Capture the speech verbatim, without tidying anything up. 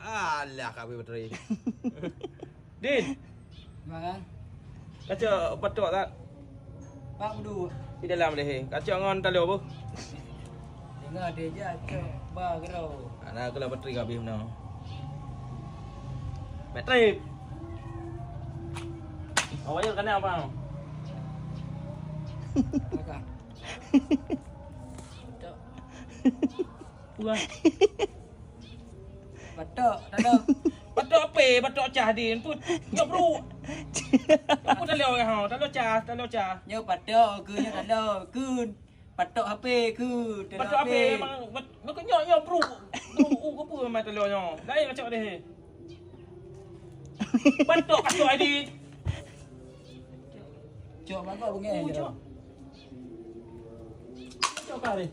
Alah, ka habéh bateri. Din. Makan. Kacok batok tak? Pak Bedu. Di dalam deh. Kacok ngon taloe bu. Tengah dia je cok ba gerau. Ana keulah bateri ka habéh meunoe. Bateri. Awak je kena apa? Makan. Cok. Wah. Batok, taloe. Batok apa? Batok cah din pun. Nyoe bro. Apa taloe ha? Taloe cah, taloe cah. Nyoe batok ke nyoe taloe ke. Batok H P ke. Taloe Batok apa H P. Memang bat-, maka nyoe nyoe bro. Bro, u ke apa memang taloe nyoe. Lain macam deh. Batok, batok Adi. Cok batok bengeng. Oh, cok. Cok kah deh.